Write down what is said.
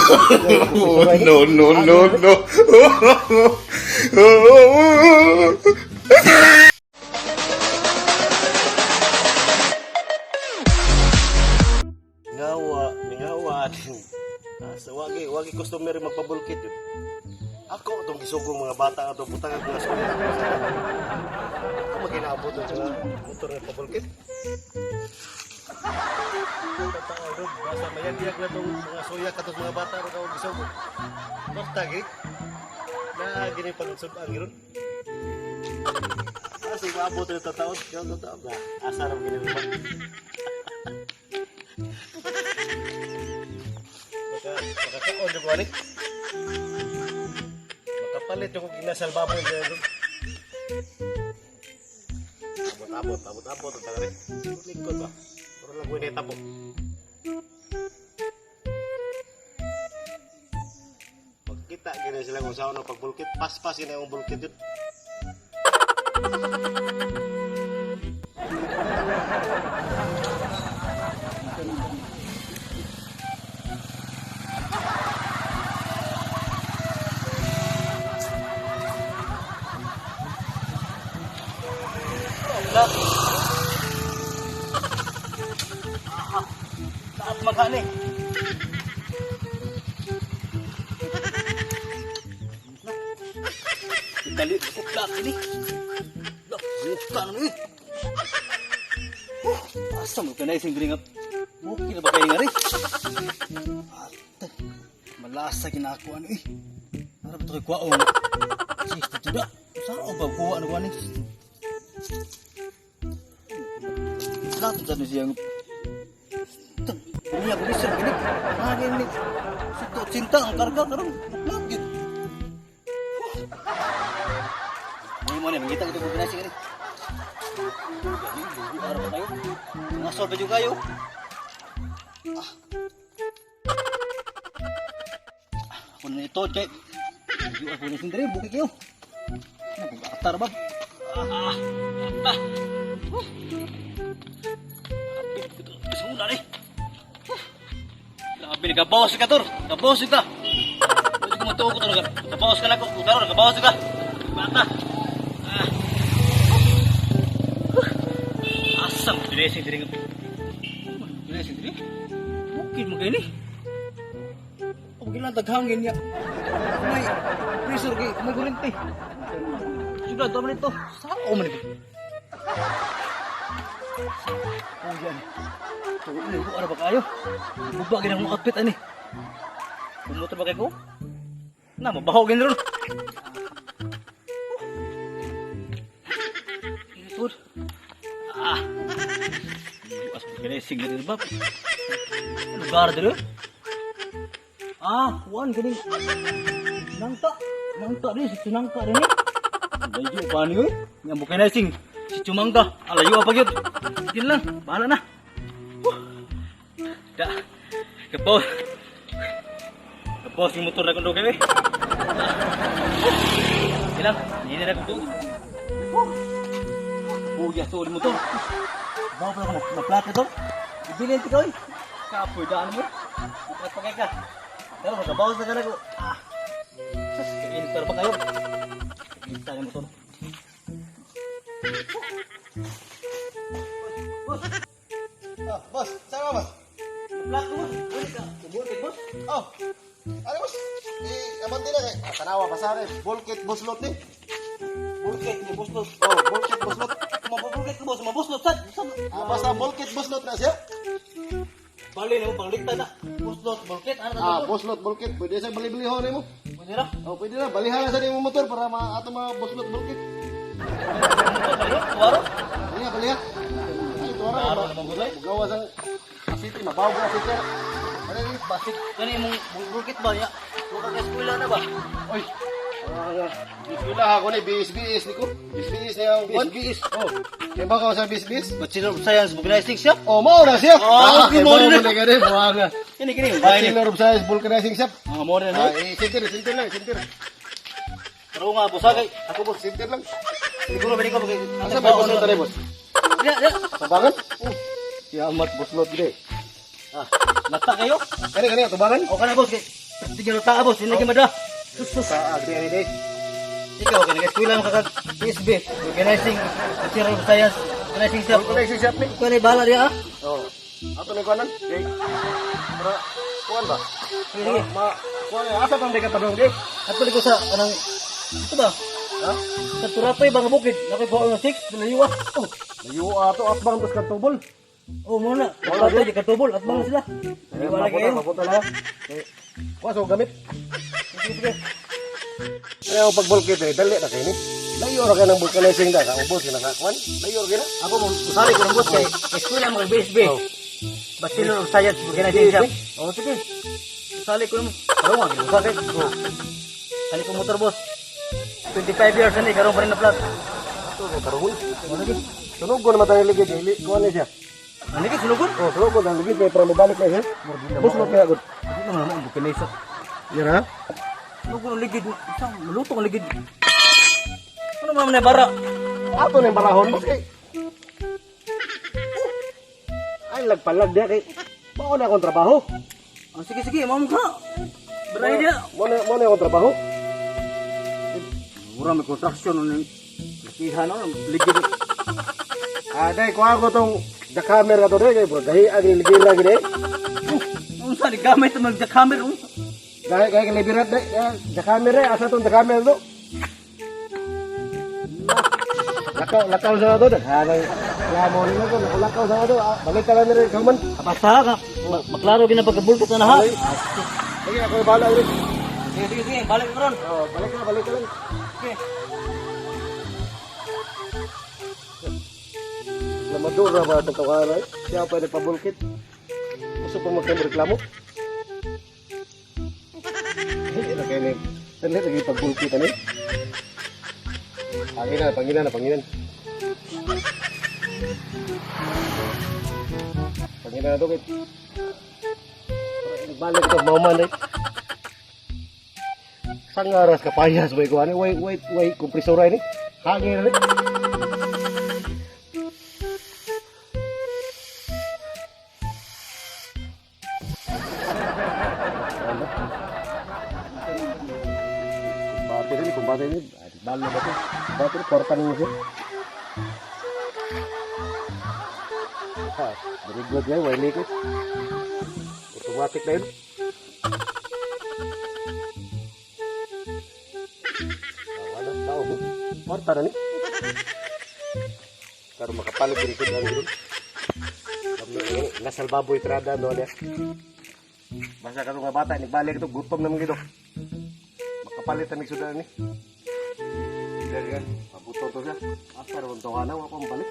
No, no, no, no. Ngawa, ngawa. Sa wagi, wagi customer magpabulkit yun. Ako itong gisugong mga bata ato butang ang mga suya. Ako maginaabot ng mga motor ng pabulkit. Tao doon, basta mayagiyag na itong mga suya katong mga bata ro kawag gisugong. Basta gi. Na gini pag-sud-an giron. Kasi maabot ng tataon, kaya tataon na. Asa ra gini ba? Baka, makakaon yung kuwani. Makapalit yung ginasal baboy sa doon. Abot-abot, abot-abot. Ang tagari. Likod ba? Puro lang ko inita po. Pagkita gini sila kung saan ang pagbulkit. Paspas gini ang bulkit yun. Saat maghani. Dali ko plak ini. Lah, buka na ni. Asa mo kanay sing diri nga. Bukil ba kayo nga rin? Ate, malasa ginako ano eh. Para ba ito kay kuwaon? Sis, dito na. Saan ba kuha ano kuha ni? Lahat sa siyang Punya ko sir gini. Ah gini. Sito cinta ang karga karon. Lagi. May mo na mangita ko kombinasi gani. Ara pa kayo. Ngasol pa jud kayo. Ah. Ako na ito kay. Yung ako na sindre buki kayo. Nagkatar ba? Ah. Ah. Apit ko to. Sa una ni. Grabe, nagkabawas ka, Tor. Nagkabawas ka. Pwede ko matuo ko, Tor. Nagkabawas ka lang ko. Karon, nagkabawas ka. Bata. Ah. Asam, blessing diri nga. Blessing diri. Bukid mo kayo ni. Okay lang, taghangin niya. May pressure kay, may kurente. Sudah, tama nito. Sao man ito? Oh, yan. Tuo ni ko ara ba kayo? Buba gid ang outfit ani. Bumotor ba kay ko? Na mabaho gid ron. Ito. Ah. Buas ko kini signal ba? Lugar diri. Ah, kuan gini. Nangta, nangta ni si Chunangka rin eh. Layo pa ni oy. Nya mo kay sing si Chumangka. Alayo pa gyud. Sige lang, bahala na. Huh. Da. Kapo. Kapo sing motor na kundo kay. Sige lang, hindi na kundo. Huh. Buya to motor. Bawo pa ako na plaka to. Ibilin ti koy. Kapoy daan mo. Bukat pa kay ka. Pero magabawas na ka na ko. Ah. Sus, kainit pa ba kayo? Kainit tayo motor. Boss, Ah, boss, saan ba, boss? plaka boss. Wala ka. Bukit boss. Oh, ano boss? Eh, abante na kay. Ah, tanawa, basa rin. Bulkit, buslot ni. Bukit ni boss boss. Oh, bulkit, buslot. Mabubukit ko boss, mabuslot sad. Sad. Ah, basta bulkit, buslot na siya. Bali na mo panglikta na. Buslot, bulkit ano Ah, na to? buslot, bulkit. Pwede sa bali-balihon nimo. Pwede ra. Oh, pwede na. Balihan na sa nimo motor para ma ato mga buslot, bulkit. Tuwaro. Baliha, baliha. Ay, tuwara. Tuwaro naman gulay. Gawa sa asiti, mabaw ka asiti. Ano ni basik? Kani imong bulkit ba ya? Wa ka eskwela na ba? Oy. Ah, bismillah ako ni BSBS ni ko. BSBS ni ang kwan. BSBS. Oh. Kaya ba ka sa BSBS? Bachelor of Science Vulcanizing siya. Oh, mao na siya. Oh, okay, mao na. na. Kay mao na. Kini kini bahay ni. Bachelor of Science Vulcanizing Shop. Mga mo na Ah, no. eh, center, center lang, center. Pero nga boss kay Ako boss, center lang. siguro bali ko kay Asa ba boss na boss? Ya, ya. Tubangan? Oh. Kiamat boss lot gede. Ah, lata kayo. Kani kani tubangan? O kana boss kay Tigil ta boss, hindi ka madra. Sus sus. Sa agri ani day. Ikaw kay nag-eskwela mo kag PSB, organizing Bachelor of Science, organizing staff. Organizing shop ni. Ikaw na bahala diya ah. Oh. Ato ni kuanan? Day. Para kuan ba? Sige, sige. Ma kuan asa pang day ka padung day? Ato ko sa anong ito ba? Ha? Sa Turatoy ba nga bukid? Nakibuha nga 6, layuwa. Oh, Layo ato atbang tas katubol. oh mo na. Turatoy di katubol at bang sila. Eh, Wala mapunta, kayo. mapunta na. Kuha so gamit. Sige, sige. Ayaw pagbulkit eh, dali na kayo ni. Layo ra kayo ng vulcanizing da, sa ubos na sa kuan. Layo ra kayo na. Ako mo usali ko ng boss kay eskwela mo kay BSB. Oh. Bachelor of Science organizing staff. Oh, sige. Usali ko ng karon nga usali. Oh. Kani ko motor boss. 25 years na ni karon pa rin na flat. Ito kay karon. Oh, sige. Sunog ko naman tayo ligid, dili kuan ni siya. Ano kay sulugon? Oh, sunog ko nang ligid kay para mobalik na siya. Bus mo kaya gud. Ano naman ang vulcanizing. Yan ha. Lugo ang ligid. Isang maluto ang ligid. Ano man na bara? Ato na yung barahon boss kay. Ay lagpalag diya kay. Mao na akong trabaho. Oh, sige sige, mao ka. Baray dia. Mao na akong trabaho. Mura may construction ano lakihan ano ligid. Ah, day kuha ko tong the camera to day kay bro. Gahi ang ligid lagi day. Unsa ni gamit man sa camera unsa? Gahi gahi kay libirat day. The camera asa tong the camera to. Lakaw lakaw sa to daghan ang reklamo nila ko lakaw sa to. Ah, balik ka lang nila kauman. Basta ka maklaro gina pagkabulkot na ha. Sige ako bahala ulit. Sige sige sige, balik ko ron. Oh, balik ka lang. Sige. Lamadura ba itong kawalan? Siya pa nagpabulkit. Gusto pa magkang reklamo? Hindi na kayo na. Dali lagi pagbulkit ano? Panginan, panginan, panginan. Panginan na to kay. Balik ito, mauman eh. Sangaras kapayas ba ko ani? Way, way, way, kompresora ini. Hangin ini. Kumbate rin, kumbate rin. Ay, balo ba ito? Kumbate rin, kwarta ninyo siya. Ha, very good yan, way leak it. Automatic na yun. Ah, wala, tao ko. Kwarta na ni. Pero makapalit rin ko ang gano'n. Nasal baboy trada no niya. Basta ka nga bata, nagbalik ito, gutom naman gito. Makapalit ang sudan ni. Ganyan, pabuto to siya. After, kung tawa na, ako ang balik.